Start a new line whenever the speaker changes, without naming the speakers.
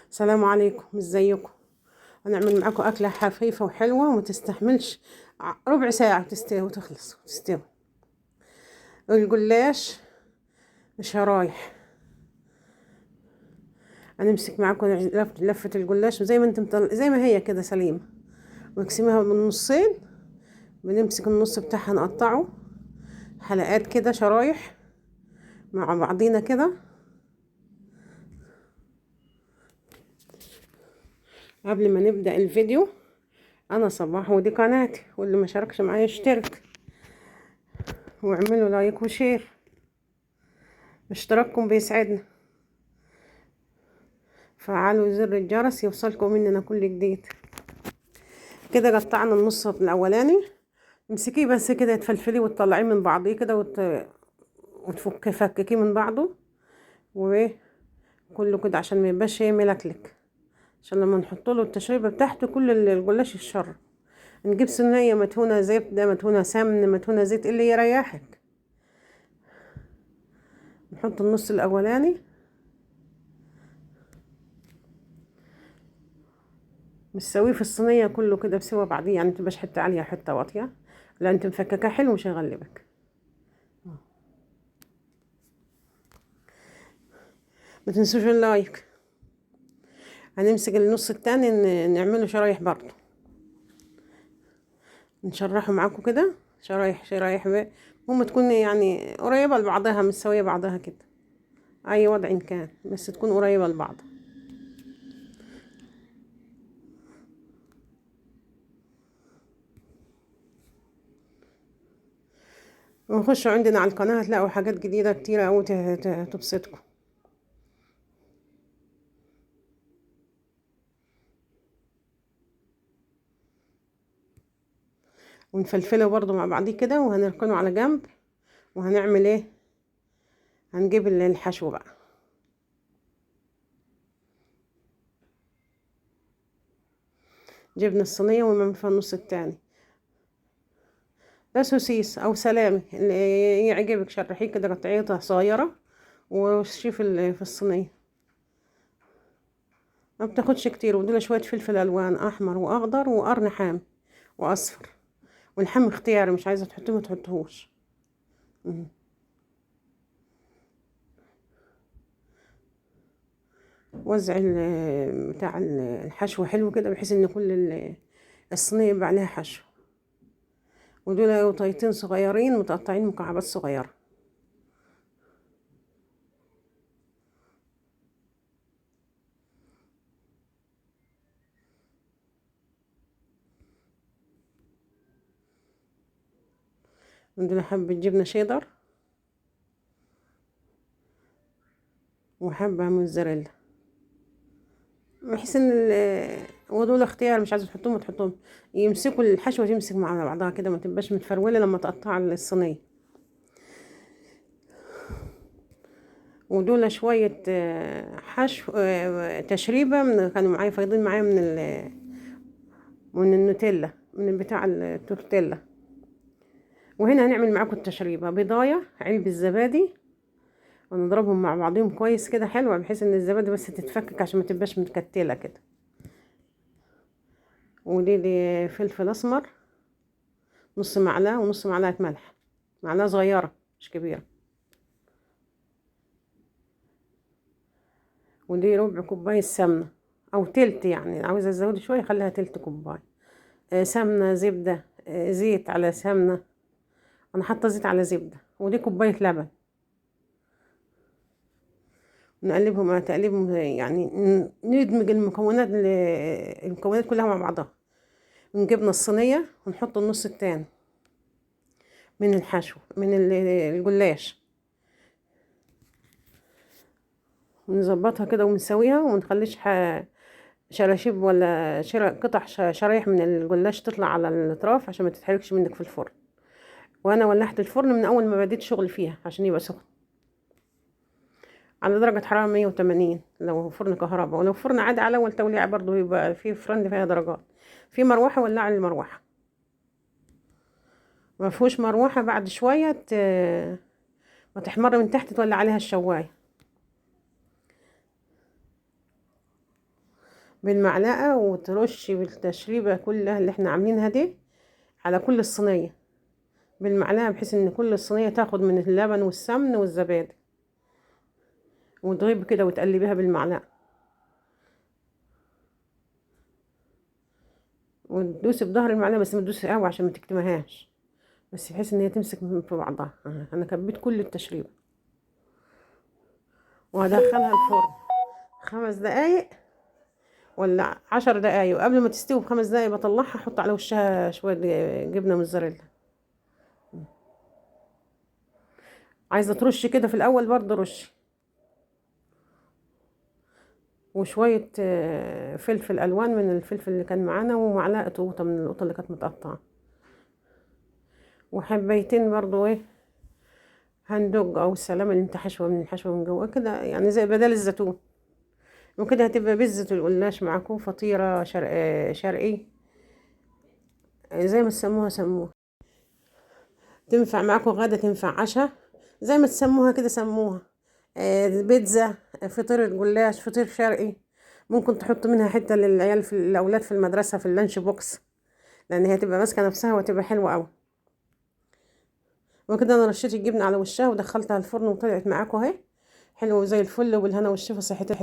السلام عليكم، ازيكم؟ هنعمل معاكم اكله خفيفة وحلوه وما تستحملش ربع ساعة تستوي وتخلص وتستوي. الجلاش شرايح. هنمسك معاكم لفه الجلاش زي ما انت زي ما هي كده سليمة، ونقسمها من نصين. بنمسك النص بتاعها نقطعه حلقات كده شرايح مع بعضينا كده. قبل ما نبدأ الفيديو، انا صباح ودي قناتي، واللي ما شاركش معايا يشترك واعملوا like و share، اشتراككم بيسعدنا. فعلوا زر الجرس يوصلكم مننا كل جديد. كده قطعنا النص الاولاني، امسكيه بس كده تفلفليه وتطلعيه من بعضيه كده وتفكي فككيه من بعضه وكله كده عشان ما يبقاش ملكلك، عشان لما نحط له التشريبه بتاعته كل الجلاش يتشرب. نجيب صينية مدهونه زبدة، مدهونه سمن، مدهونه زيت، اللي يريحك. نحط النص الاولاني، نسويه في الصينية كله كده بسوا بعضيه، يعني متبقاش حتة عالية حتة واطية، لا انت مفككة حلو مش هيغلبك. ما تنسوش ال like. هنمسك النص التاني نعمله شرايح برضو، نشرحه معاكم كده شرايح شرايح، المهم تكون يعني قريبة لبعضها، متساوية بعضها كده، اي وضع كان بس تكون قريبة لبعض. ونخشوا عندنا على القناة هتلاقوا حاجات جديدة كتيرة اوي تبسطكم. ونفلفله برضو مع بعضيه كده، وهنركنه على جنب. وهنعمل ايه؟ هنجيب الحشو بقى. جبنا الصينية ونعمل فيها النص التاني. ده سوسيس او سلامي اللي يعجبك، شرحيه كده قطعية صغيرة وشيه في الصينية، ما بتاخدش كتير. ودول شوية فلفل الوان، احمر واخضر وقرن حامي واصفر، والحم اختياري، مش عايزه تحطيه ما تحطيهوش. وزع بتاع الحشو حلو كده، بحيث ان كل الصينية يبقى عليها حشو. ودول قطيتين صغيرين متقطعين مكعبات صغيرة. عندنا حبة جبنة شيدر وحبة موتزاريلا، بحيث ان ودول اختيار، مش عايزة تحطهم ما تحطهم، يمسكوا الحشوة تمسك مع بعضها كده، ما تبقاش متفرولة لما تقطع الصينية. ودول شوية حشو، تشريبة كانوا معايا فايضين معايا من النوتيلا، من بتاع التورتيلا. وهنا هنعمل معاكم التشريبة، بيضاية، علب الزبادي، ونضربهم مع بعضهم كويس كده حلوة، بحيث ان الزبادي بس تتفكك عشان ما تبقاش متكتلة كده. ودي دي فلفل اسمر، نص معلقة ونص معلقة ملح، معلقة صغيرة مش كبيرة. ودي ربع كوباية سمنة او تلت، يعني عاوزة تزودي شوية خليها تلت كوباية. سمنة، زبدة، زيت على سمنة، انا حاطه زيت على زبدة. ودي كوباية لبن. نقلبهم مع تقليبهم، يعني ندمج المكونات كلها مع بعضها. ونجيبنا الصينية ونحط النص التاني من الحشو من الجلاش، ونظبطها كده ونسويها، ومنخليش شراشيب ولا قطع شرايح من الجلاش تطلع على الاطراف عشان ما تتحرقش منك في الفرن. وانا ولعت الفرن من اول ما بديت شغل فيها عشان يبقى سخن، على درجة حرارة 180 لو فرن كهرباء، ولو فرن عادي على اول توليعة برضو يبقى في فرن فيها درجات. في مروحة ولع المروحة، ما فيهوش مروحة بعد شوية ما تحمر من تحت تولع عليها الشواية. بالمعلقة، وترشي بالتشريبة كلها اللي احنا عاملينها دي على كل الصينية بالمعلقة، بحيث ان كل الصينية تاخد من اللبن والسمن والزبادي، وتغيب كده وتقلبيها بالمعلقة، وتدوسي بظهر المعلقة، بس ما تدوسي قوي عشان ما تكتمهاش، بس بحيث ان هي تمسك في بعضها. انا كبيت كل التشريبة وهدخلها الفرن 5 دقايق ولا 10 دقايق، وقبل ما تستوي ب5 دقايق بطلعها، احط على وشها شوية جبنة موتزاريلا. عايزة ترشي كده في الاول برضه رشي، وشوية فلفل الوان من الفلفل اللي كان معانا، ومعلقة قوطة من القوطة اللي كانت متقطعة، وحبيتين برضو ايه هندوج او السلام اللي انت حشوة من الحشوة من جوه كده، يعني زي بدل الزيتون. وكده هتبقى بيتزا القلاش معاكم، فطيرة شرقي زي ما تسموها سموها، تنفع معاكم غدا تنفع عشاء، زي ما تسموها كده سموها. بيتزا، فطيرة جلاش، فطير شرقي. ممكن تحط منها حتة للعيال في الأولاد في المدرسة في ال lunch box، لأن هي تبقى ماسكة نفسها وتبقى حلوة أوي. وكده أنا رشيت الجبنة على وشها ودخلتها الفرن وطلعت معاكم أهي حلوة زي الفل، وبالهنا والشفا. صحتين.